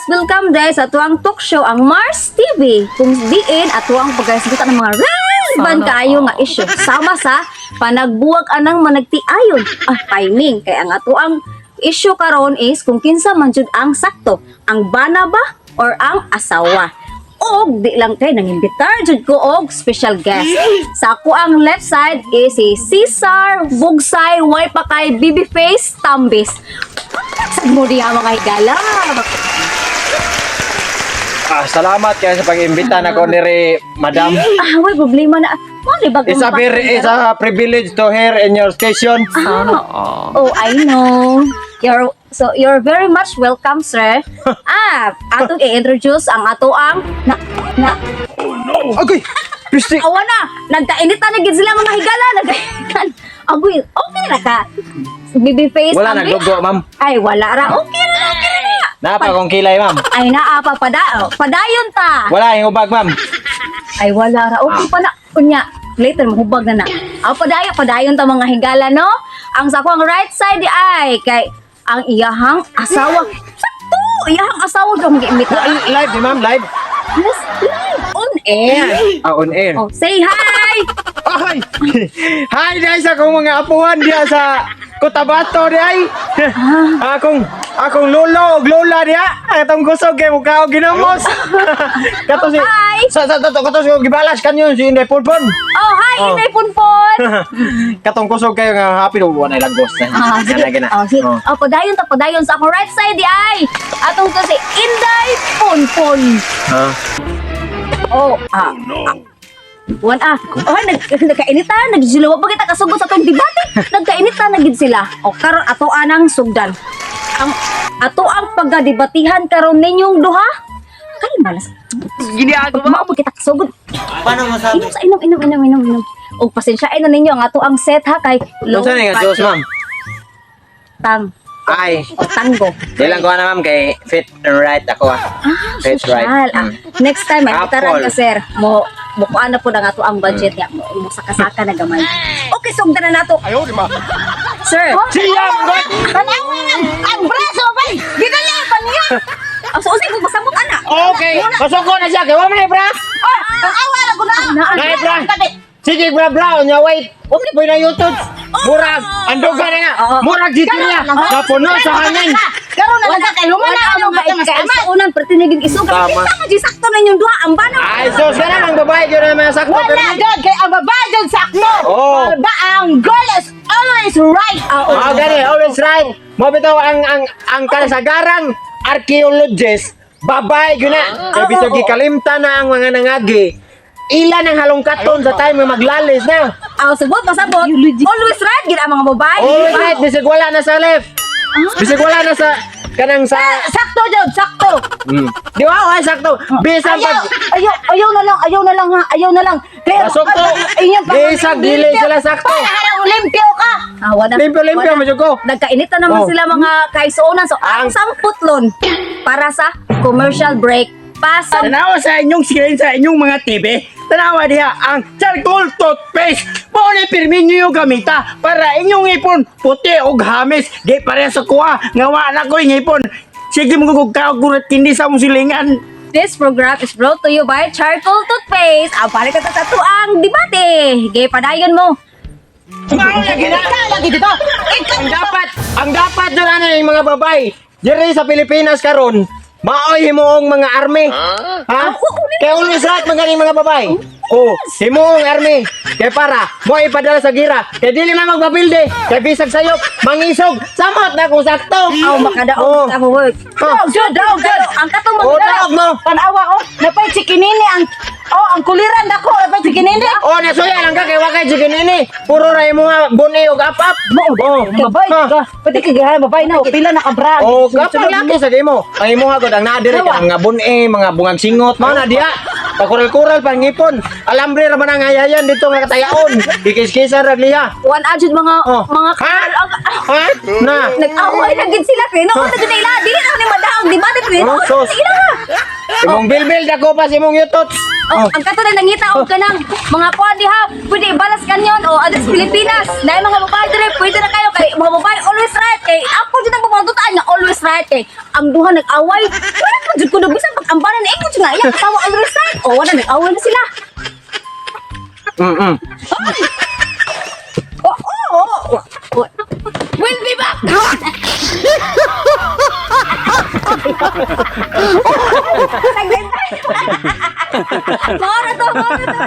Welcome guys sa atuang talk show, ang Mars TV. Kung diin atuang pagkasagutan ng mga relevant kaayo nga issue sama sa panagbuwag anang managtiayon. Ah, timing kay ang atuang issue karon is kung kinsa man jud ang sakto, ang bana ba or ang asawa. Og di lang kay nangimbitar jud ko og special guest. Sa ako ang left side is si Cesar Bugsay way pa kay Babyface Tambis. Sad mo diha, mga higala. Ah, salamat kayo sa pag-imbita na ko nire, madam. Ah, way problema na. Mo di ba? It's a privilege to hear in your station. Ah, oh, I know. You're very much welcome, sir. Ah, atong i-introduce ang ato ang na na Okay. Pisti. Awa na, nagkainitan na gid sila, mga higala, nagkainitan. Agoy, okay ra ka, baby face? Wala Ambi? nagdugo, ma'am. Ay, wala ra. Okay ra, okay ra. Napa kong kilay, ma'am. Ay, naa pa padayon ta. Wala yung hubag, ma'am. Ay, wala ra. Okay pa na. Unya, later mahubag na na. Aw, padayon, padayon ta, mga higala, no? Ang sa akong right side di ay kay ang iyahang asawa. Sakto, iyahang asawa jud giimita. Live, di ma'am, live. Yes, live on air. Ah, on air. Oh, say hi. Ay! Hi guys, akong mga apuhan diya sa Cotabato di ay. Akong lolo ug lola diya. Atong kusog kay mukha og ginamos. Kato si Hi. Sa kato kato si gibalas kanyo si Inday Punpun. Oh, hi, Oh. Inday Punpun. Katong kusog kayo nga happy no wala lagos. Ah, sige. Gana, gana. Oh, sige. Oh. Oh, padayon ta, padayon sa akong right side di ay. Atong to si Inday Punpun. Ha? Oh, ah. Ah. Wan ah. Oh, nagkainitan, nagjilawa pa kita kasugod sa atong debate. Nagkainitan na gid sila. O karon ato anang sugdan. Ang ato ang pagdebatihan karon ninyong duha. Kay malas. Ginagawa. Mao kita kasugod. Paano masabi? Inom sa inom, inom, inom, inom, inom. Og pasensyain na ninyo ang ato ang set ha kay low Unsa ni nga Diyos, budget. ma'am? Tang Ay, o tango. di lang ko na, ma'am, kay fit and right ako ah. Ah, Fit social. right. Ah, next time ay Apple. ka, sir. Mo mo kuan na po ang ato ang budget niya. Mo saka-saka na gamay. Okay, sugdan na nato. Ayaw, di ma. Sir. Siya, God! Tanawa ang braso bay. Gidala pa niya. Ang suusay mo pasabot ana. Okay, pasuko na siya. Kay wa man eh, bra. Ang awa ra ko na. Nay, bra. Sige, bra, bra. Unya, wait. Umli po na YouTube. Murag. Anduga na nga. Oo. Murag dito niya. Napuno sa hangin. Karon na lang kay humana ang mga sa unang pertinigig isuga. Tama. Kita ka di sakto na inyong duha ang bana. Ay, sus ka na. Ang babae yun na mga sakto. Wala jud kay ang babae jud sakto. Oo. Ba ang girl is always right. Ah, oo. Ah, gani, always right. Mo bitaw ang kasagarang archaeologist, babae yun na. Kay bisag gikalimta na ang mga nangagi. Ilan ang halongkaton sa time nga maglalis na. Ah, sabot pasabot. Always right gid ang mga babae. Always right, bisag wala na sa left. Bisag wala na sa kanang sa Sakto jud, sakto. Di ba? Ay, sakto. Bisan Ayaw, pag ayaw, ayaw na lang, ayaw na lang ha, ayaw na lang. Kaya Pasok to. Bisag dili sila sakto. Para harang limpyo ka. Ah, wala. Limpyo-limpyo Wala. mo ko. Nagkainitan naman Oh. sila, mga kaisuonan. So, ang samputlon para sa commercial break. Pasok. Tanawa sa inyong screen sa inyong mga TV. Tanawa diha ang charcoal toothpaste. Mao ni pirmi niyo gamita para inyong ngipon puti og hamis. Di pareha sa kuha nga wa na ko'y ngipon. Sige mo kog kagurat kindi sa mong silingan. This program is brought to you by Charcoal Toothpaste. Ang balik ka sa tuang debate. Gay, padayon mo. Mao lagi na. Lagi dito. Ikaw Ang dapat doon ano yung mga babae. Diri sa Pilipinas karon, maoy himuong mga army. Ha? Kaya always right man ganing mga babae. Oh, himuong army. Kay para mo ipadala sa gira. Kay dili man magpapilde. Kay bisag sayop, mangisog, samot na kung sakto. Aw, makadaog Oh. sa work. Ha? Daog jud, daog jud. Ang katong Oh, daog mo. Tanawa oh, napay chikinini ang oh, ang kuliran dako, napay chikinini. Oh, nasuya lang ka kay wa kay chicken ini. Puro ra imong buni ug apap. Oh. Babae Ha? ka. Pwede ka gahan babae na, pila na ka bra. Oh, kapag laki sa imo. Ang imuha gud ang naa diri Sawa. ang mga buni, mga bungag singot, mao na diha. Pakural-kural pangipon. Alambre ra man ang hayayan dito nga katayaon. Gikiskisan ra liha. One adjud mga Oh. mga Ha? Ha? Na. Nag-away na gid sila kay no na gid ila dili na ni madaog debate kay Oh, no sus. ila. Imong bilbil dako pa sa imong yutots. Oh, ang kato na nangita og kanang mga kuan diha, pwede ibalas kanyon o address Pilipinas. Dahil mga babae dire, pwede na kayo kay mga babae always right kay ako jud ang pamatutaan nga always right kay ang duha nag-away. Wala. man jud kuno bisan pag ambaran eh nga iya asawa already start. Oh, wala nag-away na sila. Oh. Oh. We'll be back. Mora to, mora to.